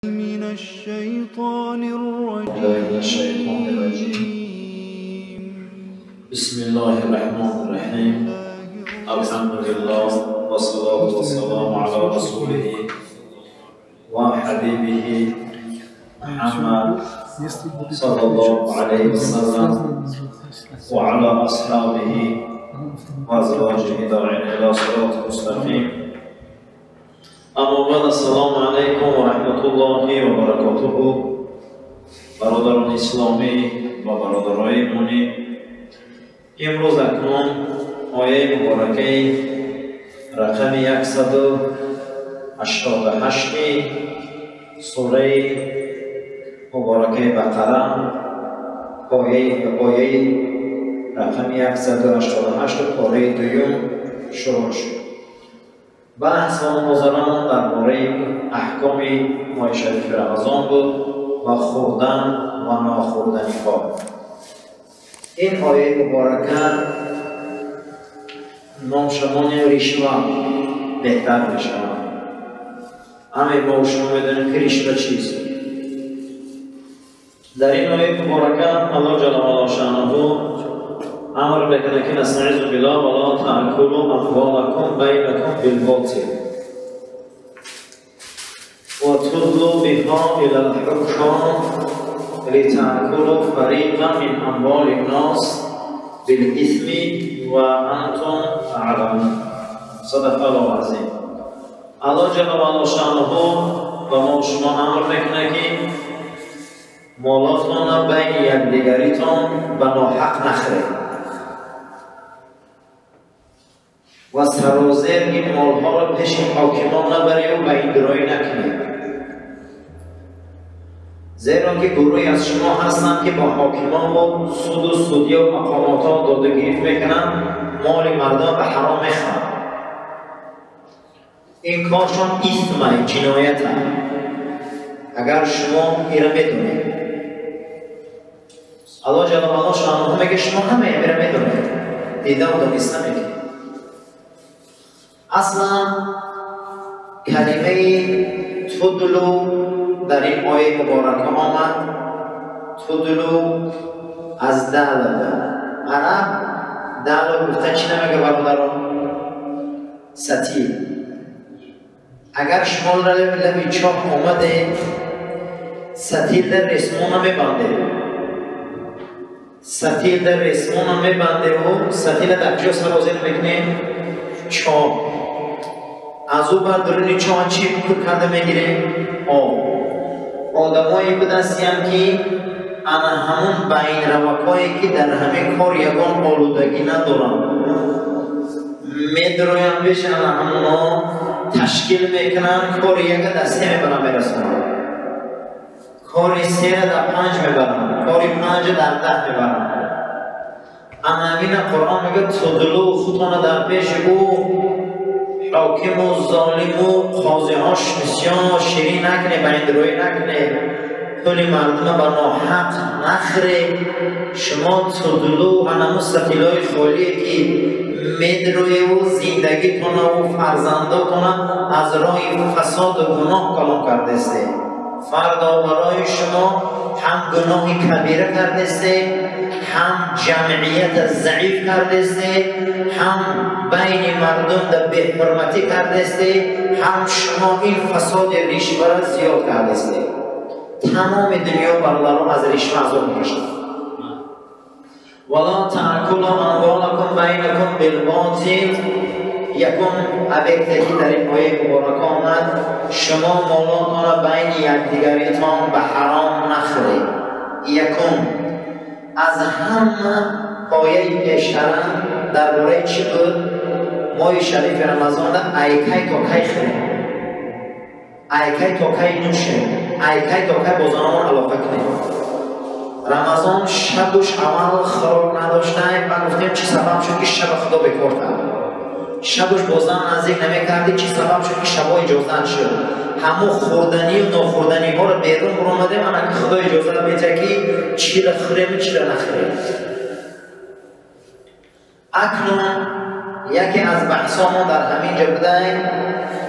من الشيطان الرجيم. بسم الله الرحمن الرحيم. الحمد لله والصلاة والسلام على رسوله وحبيبه محمد صلى الله عليه وسلم وعلى أصحابه وأزواجه داعين إلى صراط المستقيم. أما بعد، السلام عليكم ورحمة الله وبركاته. برادران اسلامی و برادرای ایمانی، امروز اکنون آیه مبارکه رقم 188 سوره مبارکه بقره، آیه رقم 188 پاره دوم شروع شد. بحث و مناظره‌مون درباره احکام ماه شریف رمضان بود و خوردن و ناخوردنی ها. این آیه مبارکه نام شمان رشوه بهتر می شود. همه ما و شما میدانیم که رشوه چیست. در این آیه مبارکه الله جل و شانه امر میکنه که نستعیذ بالله ولا تأکلوا اموالکم بینکم بالباطل وتدلوا بها الى الحکام لتأکلوا فریقا من اموال الناس بالإثم وأنتم تعلمون. صدق الله العظیم. الله جل و شانه به ما شما امر میکنه که مالاتون بین یکدیگریتون به ناحق نخرید و سرازر این مالها را پیش حاکمان نبری و به این درایی نکنید، زیرا که گروهی از شما هستند که با حاکمان و سود و سودیه و مقامات ها داده گرفت میکنند، مال مردم به حرام میخورند. این کارشان اثم، جنایت. اگر شما این را میدونید، الله جل و شانه میگه شما همه این را میدونید، دیده و دانسته میکنید. اصلا کلمه تدلو در این آیه مبارکه آمد. تدلو از دل، عرب دل گفته چی نمیگه برادران؟ ستیل. اگر شما لبی چاپ آمده، ستیل در رسمون میبنده، ستیل در رسمون میبنده و ستیل در کجا سرازیر میکنه؟ چاپ. از او بر درون چاه چی پر کرده میگیره؟ آب. آدمایی بدستیم که انا همون بین روکایی که در همه کار یگان آلودگی ندارن میدرویم پیش انا همونا تشکیل میکنن، کار یک دسته میبرن میرسونن، کار 3 در 5 میبرن، کار 5 در 10 میبرن. انا همین قرآن میگه تدلو خودتان در پیش او حاکم و ظالم و قاضیهاش بسیار شیرین نکنه، بین نکنه، پول مردم به ناحق نخره. شما تدلو و نمو ستیلای خالیه که میدروی و زندگیتون و فرزنداتون از راه فساد و گناه کلام کرده است. فردا برای شما هم گناه کبیره کرده است، هم جمعیت ضعیف کرده است، هم بین مردم در بی‌حرمتی کرده است، هم شما این فساد رشوه را زیاد کرده است. تمام دنیا برادران از رشوه عذاب می‌کشند. ولا تأکلوا اموالکم بینکم بالباطل. یکم ابکته که در این آیه مبارکه آمد، شما مالاتان را بین یکدیگریتان به حرام نخورید. یکم از همه پایه پیشترن درباره چی بود؟ ماه شریف رمضان در ایکی تا کی خوریم، ایکی تا کی نوشیم، ایکی تا کی با زنمان علاقه کنیم. رمضان شبش اول خوراک نداشته، من گفتیم چی سبب شد که شب خدا بکار کرد. شبش با زن نزدیک نمیکردی، چی سبب شد که شبا اجازه شد. همو خوردنی و ناخوردنی ها رو بیرون برآمدیم، اما خدا اجازه میده که چی را خوریم و چی را نخوریم. اکنون یکی از بحث ما در همین جا بوده،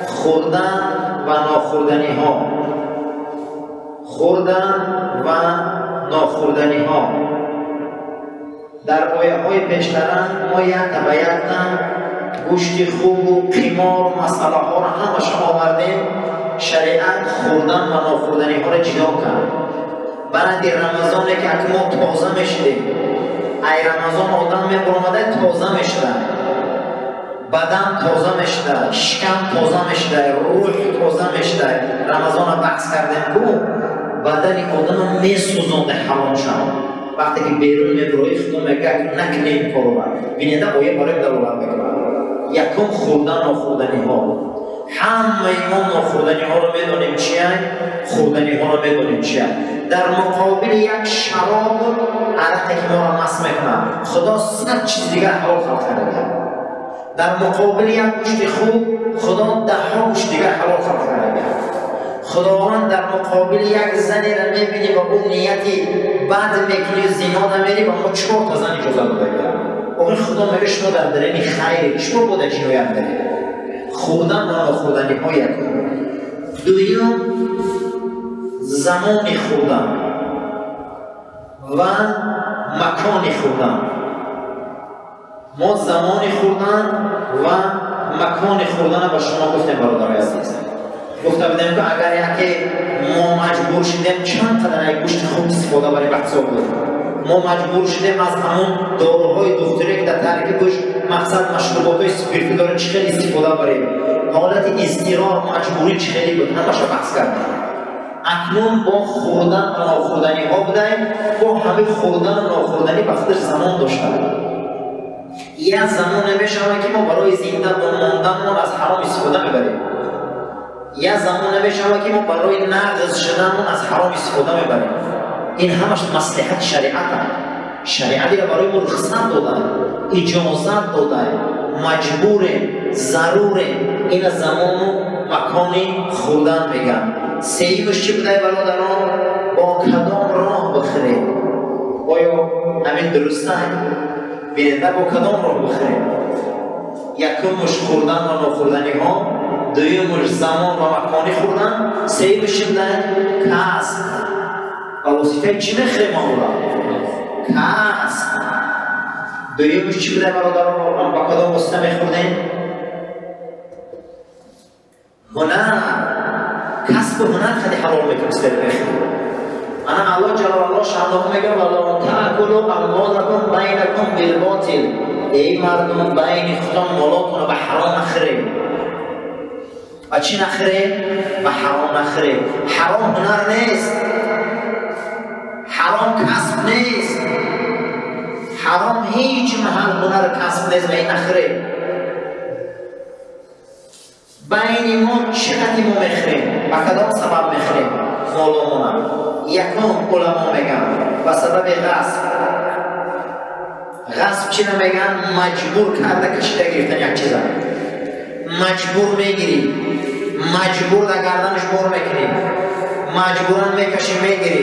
خوردن و ناخوردنی ها. Хӯрдан ва нохӯрданиҳо. Дар ояҳои пештара мо якта ба якта гӯшти хубу қимору масъалаҳоро ҳамаша овардем. Шариат хӯрдан ва нохӯрданиҳоро ҷудо кард. Баъди Рамазоне ки ак мо тоза мешудем, ай Рамазон одам мебуромада тоза мешуда, бадан тоза мешуда, шикам тоза мешуда, рӯҳ тоза мешуда. Рамазона баҳс кардем ку бадани одама месӯзонда ҳаром шав. Вақте ки берун мебурои, Худо мегӯяд накунем корро. Бинеда оя барои далолат мекунад. Якум хӯрдан нохӯрданиҳо. Ҳамаи мо нохӯрданиҳоро медонем чия, хӯрданиҳоро медонем чия. Дар муқобили як шароб арақа ки моро маст мекунад, Худо 100 чиз дигар ҳалол халқ карда. Дар муқобили як гӯшти хуб Худо даҳҳо гӯшт дигар ҳалол халқ карда. Худованд дар муқобили як занеро мебинӣ ба ӯ нияти бад мекунӣ, зино намерӣ, ба мо 4 та зан иҷоза додагия. Охир Худо мегӯяд шумо дар дарини хайре, шумо бода ҷиноят даред. Хӯрдан ва нохӯрданиҳо якум. Дуюм замони хӯрдан ва макони хӯрдан. Мо замони хӯрдан ва макони хӯрданро ба шумо гуфтем, бародарои азиз. Гуфта будем ки агар яке мо маҷбур шудем чанд қадар як гӯшти хуб истифода барем, баҳсо буд. Мо маҷбур шудем аз ҳамон доруҳои духтурӣ ки дар таърихи гӯшт мақсад машруботҳои спиртӣ дорад чӣ хел истифода барем. Ҳолати изтирор маҷбурӣ чӣ хеле буд, ҳамаша баҳс кардем. Акнун бо хӯрдан ва нохӯрданиҳо будаем, бо ҳамин хӯрдан ва нохӯрданӣ ба худаш замон дошта. Як замоне мешавад ки мо барои зинда монданмон аз ҳаром истифода мебарем. Як замоне мешавад ки мо барои нағз шуданмон аз ҳаром истифода мебарем. Ин ҳамаш маслиҳати шариат аст. Шариат инро барои мо рухсат дода, иҷозат дода, маҷбурем, зарурем. Ина замону макони хӯрдан мегӯям. Сеюмаш чӣ будай, бародарон? Бо кадом роҳ бихӯрем? Оё ҳамин дуруст аст? Бинеда бо кадом роҳ бихӯрем? Якумаш хӯрдан ва нохӯрданиҳо, дуюмаш замон ва макони хӯрдан, сеюмаш чӣ будай? Касб. Ба воситаи чӣ мехӯрем онро? Касб. Дуюмаш чӣ будай, бародарон? Ба кадом восита мехӯрдем? Ҳунар. Касбу ҳунар хеле ҳалол мекунем, сер мехӯрем. Ана Аллоҳ ҷалла аллоҳ шаънаҳу мегӯяд: вала таъкулу амволакум байнакум билботил. Эй мардум, байни худтон молотонро ба ҳаром нахӯред. Ба чӣ нахӯред? Ба ҳаром нахӯред. Ҳаром ҳунар нест, ҳаром касб нест, ҳаром ҳеҷ маҳал ҳунар касб нест, ба ин нахӯред. Байни мо чӣ қадри мо мехӯрем? Ба кадом сабаб мехӯрем моломона? Якум уламо мегӯянд ба сабаби ғасб. Ғасб чӣ мегӯянд? Маҷбур карда кашида гирифтан як чиза. Маҷбур мегирӣ, маҷбур дар гарданаш бор мекунӣ, маҷбуран мекашӣ мегирӣ.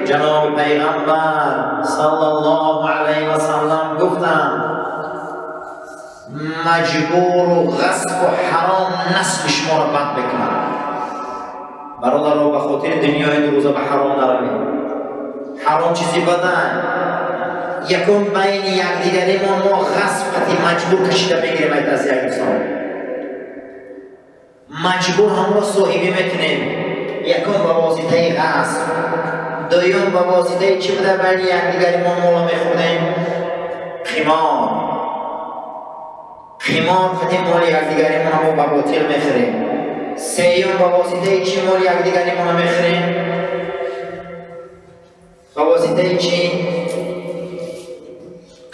Ҷаноби Пайғамбар саллаллоҳу алайҳи васаллам гуфтанд: маҷбуру ғасбу ҳаром насли шуморо бад мекунад. Бародаро, ба хотири дунёи дурӯза ба ҳаром наравед. Ҳаром чизи бадан. Якум байни якдигаримон мо ғасб қати маҷбур кашида мегирем аз як инсон. Маҷбур ҳамро соҳибӣ мекунем. Якум ба воситаи ғасб. Дуюм ба воситаи чӣ буда байни якдигаримон мола мехӯрдем? Қимор. Қимор қати моли якдигаримонро мо ба ботил мехӯрем. Сеюм ба воситаи чӣ моли якдигаримонро мехӯрем? Ба воситаи чӣ?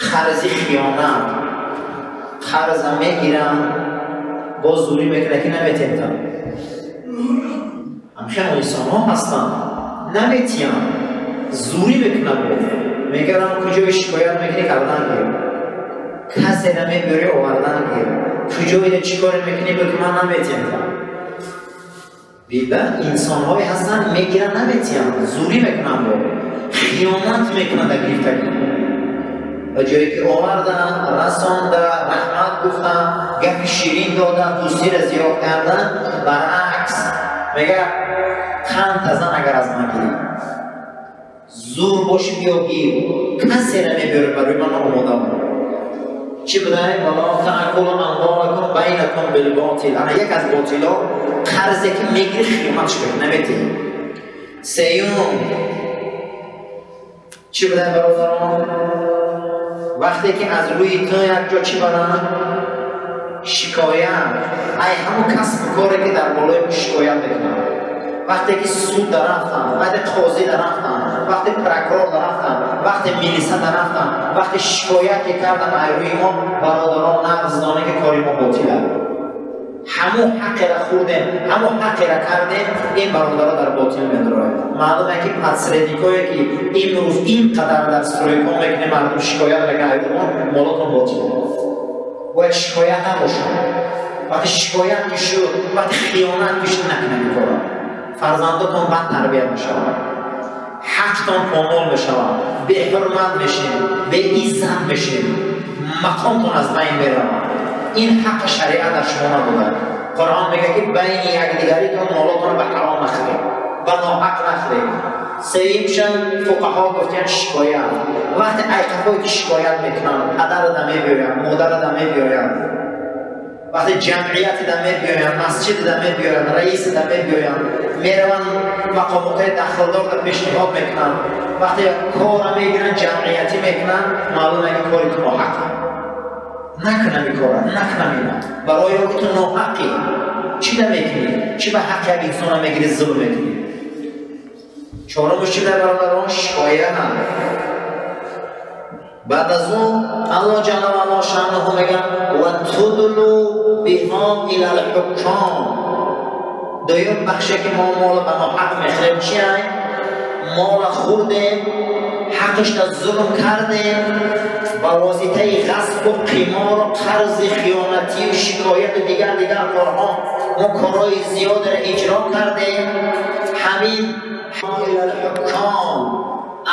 Қарзи хиёнат. Қарза мегирам, боз зурӣ мекунад ки наметиҳам. Ҳамхел инсонҳо ҳастанд, наметиҳам, зурӣ мекунад. Мегӯям куҷое шикоят мекунӣ, кардан гир. Касе намебиёрӣ, овардан гир. Куҷое чӣ коре мекунӣ, бигӯ ки ман наметиҳам. Бида инсонҳое ҳастанд, мегиранд, наметиҳанд, зурӣ мекунанд, хиёнат мекунанд дар гирифтагӣ. Ба ҷое ки овардан, расонда, раҳмат гуфтан, гапи ширин додан, дӯстиро зиёд кардан, баръакс мегӯяд: қанд тазан агар аз ман гирӣ. Зур боши биё гир. Касера мебиёре барои ман омодам. Чӣ будай? Вала таъкулу амволакум байнакум билботил. Ана як аз ботило қарзе ки мегири хиёнатш мекунӣ, наметиҳӣ. Сеюм чӣ будай бародарон? Вақте ки аз рӯи ту як ҷо чӣ баранд? Шикоят. Ай ҳамон касбу коре ки дар болои шикоят мекунанд. Вақте ки суд дарафтанд, вақте қозӣ дарафтанд, вақте прокурор дарафтанд, вақте милиса дарафтанд, вақте шикоят ки карданд ай рӯи мо, бародарон нағз доне ки кори мо ботил аст. Ҳамон ҳаққера хӯрдем, ҳамон ҳаққера кардем, ин бародаро дар ботил медарояд. Маълуме ки посредникое ки имрӯз ин қадар дар стройкон мекунем, мардум шикоят мекунад ай рӯи мо, молотон ботил. Бояд шикоят набошад. Вақте шикоят ки шуд, вақте хиёнат ки шуд, накунед ин корро. Фарзандотон бад тарбият мешаванд, ҳақтон помол мешаванд, беҳурмат мешем, беиззат мешем, мақомтон аз байн меравад. Ин ҳаққи шариат дар шумо набуда. Қуръон мегӯяд ки байни якдигаритон молотонро ба ҳаром нахӯред, ба ноҳақ нахӯред. Сеюмшан фуқаҳо гуфтиянд шикоят. Вақте айқафое ки шикоят мекунанд, падарада мебиёянд, модарада мебиёянд, вақте ҷамъиятида мебиёянд, масҷидида мебиёянд, раисида мебиёянд, мераванд мақомотҳои дахлдорда пешниҳод мекунанд, вақте кора мегиранд, ҷамъиятӣ мекунанд, маълуме ки кори ту ноҳақ. Накунам ин кора, накунам ина. Барои он ки ту ноҳақӣ. Чӣ намекунӣ? Чӣ ба ҳаққи як инсона мегирӣ, зулм мекунӣ? Чорумш чӣ дар бародарон? Шикоят. Баъд аз он Аллоҳ ҷалла ва ало шаънуҳу мегӯяд ва тудлу биҳо илал ҳукком. Дуюм бахше ки мо мола ба ноҳақ мехӯрем чи ай? Мола хӯрдем, ҳаққашро зулм кардем, ба воситаи ғасбу қимору қарзи хиёнатию шикояту дигар дигар корҳо мо корҳои зиёдеро иҷро кардем. Ҳамин илал ҳукком.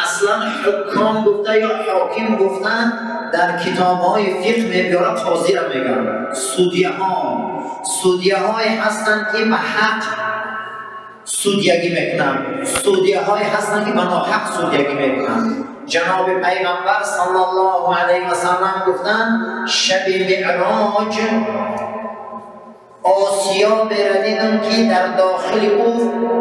Аслан ҳукком гуфта ё ҳоким гуфта дар китобҳои фиқҳ мебиёрад, қозиро мегӯянд. Судяҳо. Судяҳое ҳастанд ки ба ҳақ судягӣ мекунанд, судяҳое ҳастанд ки ба ноҳақ судягӣ мекунанд. Ҷаноби Пайғамбар саллаллоҳу алайҳи васаллам гуфтанд шаби меъроҷ осиёберо дидам ки дар дохили ӯ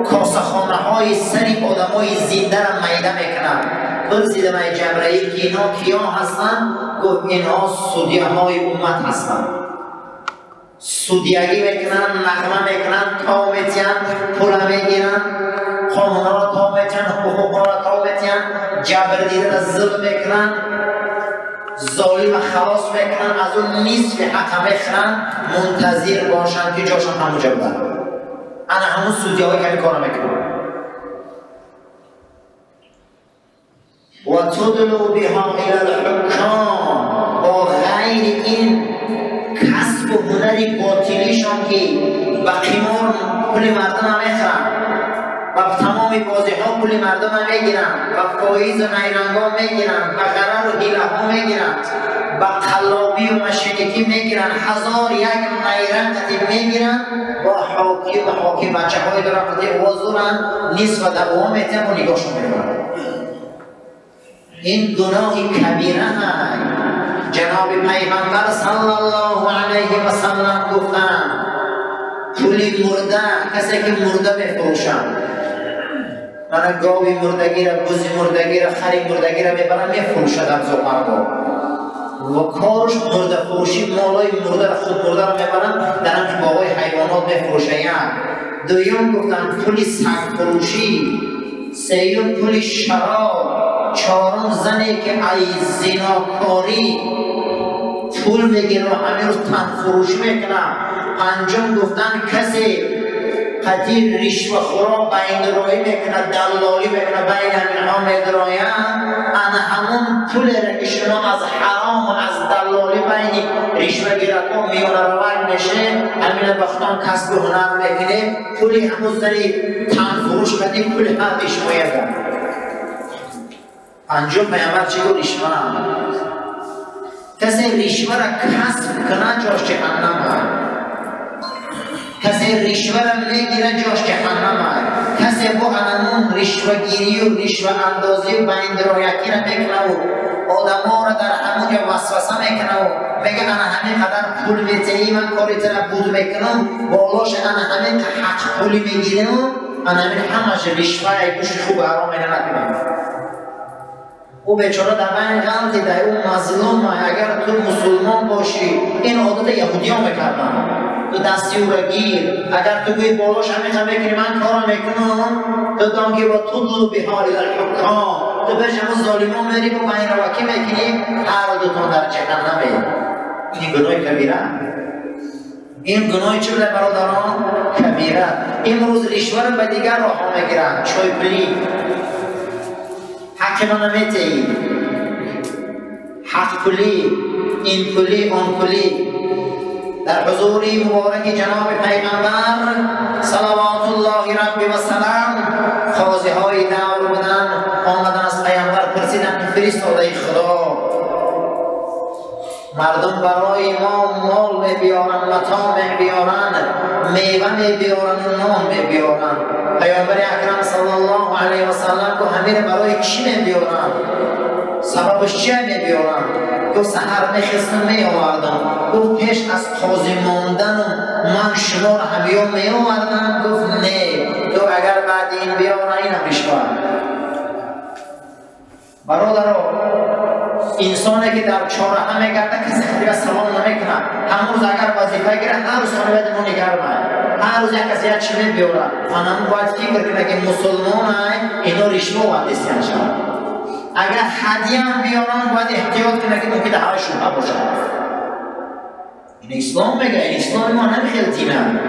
косахонаҳои сари одамои зиндаро майда мекунанд. Пурсидам ай Ҷабраил ки инҳо киё ҳастанд? Гуфт инҳо судяҳои уммат ҳастанд. Судягӣ мекунанд, нағма мекунанд, то метиҳанд, пула мегиранд, қонунҳоро то метиҳанд, ҳуқуқҳоро то метиҳанд, ҷабрдидаро зулм мекунанд, золима халос мекунанд, аз он нисфи ҳаққа мехӯранд, мунтазир бошанд ки ҷошон ҳамонҷа буданд. Ана ҳамон судяҳое ки ҳамин корро мекунанд. Ва тудлу биҳо илал ҳукком. Бо ғайри ин касбу ҳунари ботилишон ки ба қимор пули мардума мехӯранд, ба тамоми бозиҳо пули мардума мегиранд, ба фоизу найрангҳо мегиранд, ба ғарару ҳилаҳо мегиранд, ба қаллобию машиникӣ мегиранд, ҳазор як найранг қати мегиранд, бо ҳоким ва ҳоким бачаҳое доранд қати овоз доранд, нисфа даъво метиҳанд ва нигоҳшон мекунанд. Ин гуноҳи кабира ҳай. Ҷаноби Пайғамбар саллаллоҳу алайҳи васаллам гуфтанд пули мурда, касе ки мурда мефурӯшад, мана гови мурдагиро, бузи мурдагиро, хари мурдагиро мебарад, мефурӯшад абзоқарго ва корш мурдафурӯшӣ, молои мурдаро, худ мурдаро мебаранд, дар ҳамин боғҳои ҳайвонот мефурӯшад. Як. Дуюм гуфтанд пули сагфурӯшӣ, сеюм пули шароб, чорум зане ки ай зинокорӣ пул мегирад ва ҳамин рӯз танфурӯшӣ мекунад. Панҷум гуфтанд касе қати ришвахӯро байнроӣ мекунад, даллолӣ мекунад, байни ҳаминҳо медрояд. Ана ҳамон пулеро ки шумо аз ҳаром ва аз даллолӣ байни ришвагиракҳо миёнаравак мешед, ҳамина ба худтон касбу ҳунар мекунед, пули ҳамон зани танфурӯш қати пули ҳарди шумо яган. Панҷум Пайғамбар чӣ гуфт? Ришва. Касе ришваро касб кунад, ҷош ҷаҳаннам аст. کسی رشوه را میگیره جاش جهنم است. کسی با انمون رشوه گیری و رشوه اندازی و بیندرایتی را میکنه و آدم را در همونجا وسوسه میکنه و میگه انا همین قدر پول میتهی من کاری را بود میکنم بالاش انا همین حق پولی میگیرم انا همین همش رشوه گوش خوب حرام اینه نکنم. او بیچاره در بین غلطی ده، او مظلوم. اگر تو مسلمان باشی این عادت یهودی ها میکردن، تو دستی او را گیر، اگر تو گویی بالاش همین میکنی من کارا میکنم، تو دانگی با تدلو بها الی الحکام، تو بهش همون ظالمان میری با بین رواکی میکنی، هر دوتان در جهنمه. این گناه کبیره. این گناه چه بوده برادران؟ کبیره. امروز رشوه رو به دیگر راه ها میگیرن، چای پلی، حق من نمیتهی، حق پولی، این پولی آن پولی. در حضور مبارک جناب پیغمبر صلوات الله ربی و سلام قاضی های دور بودن، آمدن از پیغمبر پرسیدن که فرستاده خدا، مردم برای ما مال میبیارن، متاع میبیارن، میوه میبیارن و نان میبیارن. پیامبر اکرم صلی الله علیه و سلم گفت همین برای چی میبیارن؟ سببش چیه میبیارن؟ گفت سحر میخستم میآوردم. گفت پیش از قاضی ماندن من شما را همیان میآوردم؟ گفت نه، تو اگر بعد این بیارن اینم رشوه. برادرها، انسانی که در چهارراه میگرده کسی دیگه سلام نمیکنه، هنوز اگر وظیفه گیره هر روز خانه باید نون گرمه، هر روز یک کسی یک چی میبیاره. منم باید فکر کنه که مسلمان اینا رشوه آوردستن شد. اگر هدیه هم بیارن باید احتیاط کنه که ممکن در های شبهه باشه. این اسلام میگه، این اسلام ما هم خیلی دینه.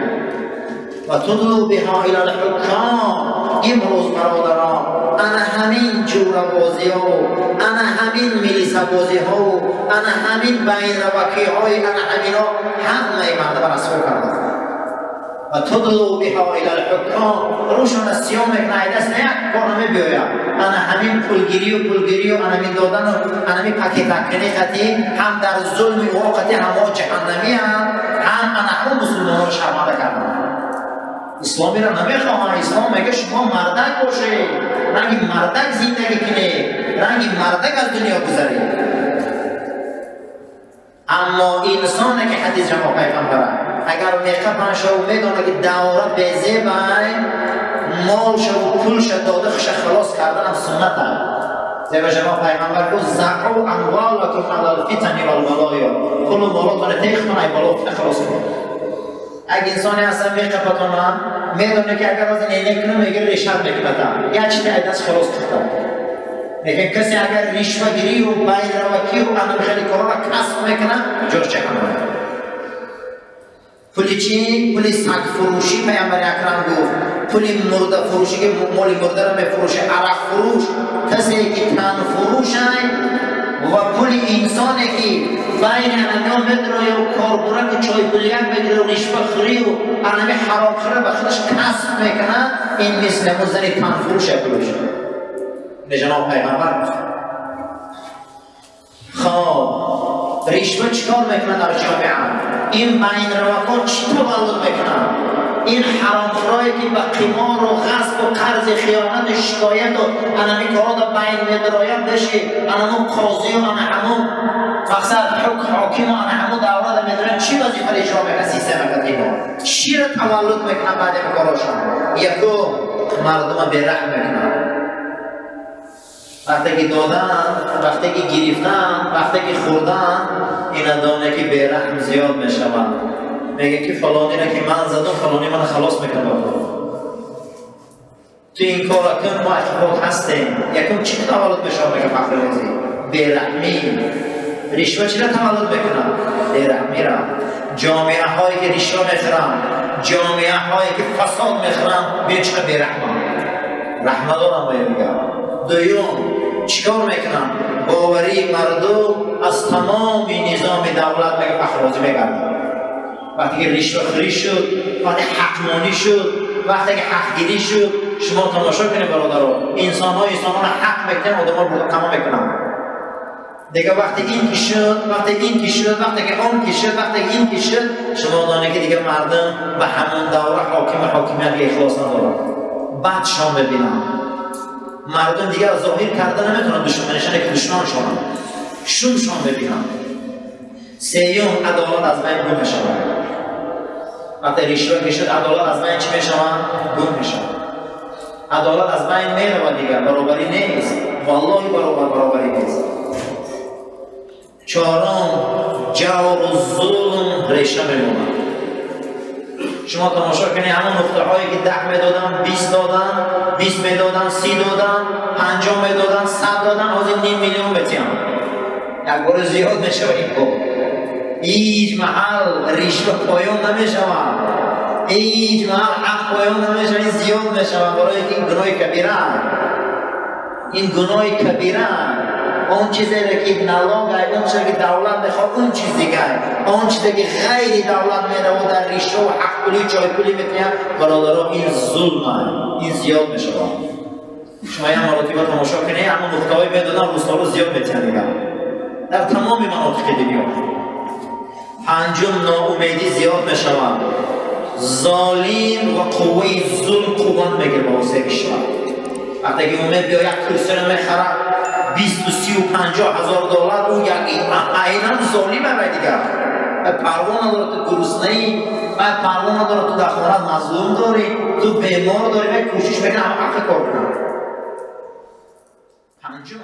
و تدلو بها الی الحکام. امروز برادران انا همین جور بازی ها و انا همین میلیسه بازی ها و انا همین بین روکی های انا همین ها همه مردم رسوا کردن. و تدلو بها الی الحکام، روشان سیاه میکنه، ای دست نه یک کار نمیبیاید. انا همین پولگیری و پولگیری و انا همین دادن و انا همین پکیتکنی خطی هم در ظلم او قطی هم ها جهنمی هم هم انا همون مسلمان ها رو شرمنده کردن. اسلامی را نمیخواهن. اسلام میگه شما مردک باشید، رنگ مردک زندگی کنید، رنگ مردک از دنیا گذرید. اما انسانی که حدیث جناب پیغمبره اگر میخواه شو میدونه که دوره بیزه بای مال شو و پول شو داده خش خلاص کردن هم سنت هم. زیرا جناب پیغمبر گفت زعو اموالکم علی الفتن والبلایا، پول و مالاتون تیختون ای بالا فتنه خلاص کنید. اگه انسانی اصلا میخواه میدونه که اگر از اینه کنه میگه رشوه میکنه یا چیزی از دست خلاص کنه. لیکن کسی اگر رشوه گیری و بین روکی و انا خیلی کارا را کسب میکنه جاش جهنمه. پولی چی؟ پولی سگ فروشی پیامبر اکرم گفت، پولی مرده فروشی که مال مرده را میفروشه، عرق فروش، کسی که تن فروشه و پول انسانی که بین انمیان میدره و کاربرک و چای پولیک میدره و رشوه خوری و انمی حرام خوره به خودش کسب میکنه، این مثل مزنی تن فروشه پولش. این جناب پیغمبر گفت. خب رشوه چیکار میکنه در جامعه؟ این بین رواکا چی تولد میکنن؟ این حرامخورایی که به قمار و غصب و قرض خیانت و شکایت و انمی کارا در بین میدراید بشی، انمو قاضی و انهمو مقصد حکم حاکم و انهمو دوره در میدراید چی وظیفه اجرا میکنه سیستم قدیما؟ چی را تولد میکنن بعد این کاراشون؟ یکم مردم بیرحم میکنن. وقتی که دادن، وقتی که گرفتن، وقتی که خوردن، اینا دانه که بیرحم زیاد میشوند. میگه که فلانی را که من زدم فلانی من خلاص میکنه. تو این کار کن ما اتفاق هستیم. یکم چی تولد میشه میگه فخر رازی؟ بیرحمی. رشوه چی را تولد میکنه؟ بیرحمی را. جامعه هایی که رشوه میخورن، جامعه هایی که فساد میخورن، ببین چقدر بیرحمن. رحمه دارن باید بگم. دوم چیکار میکنن؟ باوری مردم از تمام نظام دولت میگه فخر رازی میگردن. وقتی که رشوه خوری شد، وقتی حقمانی شد، وقتی که حقگیری شد، شما تماشا کنید برادرها، انسان ها را حق میکنن، آدم ها رو قما میکنن. دیگه وقتی این که شد، وقتی این که شد، وقتی که اون که شد، وقتی این که شد، شما دانه که دیگه مردم به همون دوره حاکم حاکمیت دیگه اخلاص ندارن. بعد شام ببینن مردم دیگه ظاهر کرده نمیتونن دشمنشان که دشمن شدن، شون شام ببینن. سیوم، عدالت از بین گم میشود. وقتی رشوه که شد، عدالت از بین چی میشود؟ گم میشود. عدالت از بین میرود دیگه، برابری نیست، والله برابری نیست. چهارم، جور و ظلم ریشه میموند. شما تماشا کنید همون نقطه هایی که 10 میدادن، 20 دادن، 20 میدادن، 30 دادن، 50 میدادن، 100 دادن، حاضر نیم میلیون بتیم. یک بار زیاد میشه این کار. هیچ محل رشوه پایان نمیشود، هیچ محل حق پایان نمیشود، این زیاد میشود. برای این گناه کبیره، این گناه کبیره. اون چیزی که налог، اون چیزی که دولت میخواد، اون چیز دیگه، اون چیزی که غیر دولت میره و در رشوه و حق پولی چای پولی میتونه، برادرها این ظلمه، این زیاد میشه. شما یه مراتب تماشا کنید، همون نقطه های میدادن روستا رو زیاد میتونه دیگه در تمام مناطق دنیا. پنجم، ناامیدی زیاد میشود. ظالم و قوه ظلم قوت میگیره به واسطه کشور. وقتی که امید بیا یک کرسی رو میخره 20 و 30 و 50 هزار دلار، اون یک عینا ظالمه و دیگه پروا نداره تو گرسنه ای، پروا نداره تو در خانه مظلوم داری، تو بیمار داری، و کوشش میکنه هم حق کار کنه. پنجم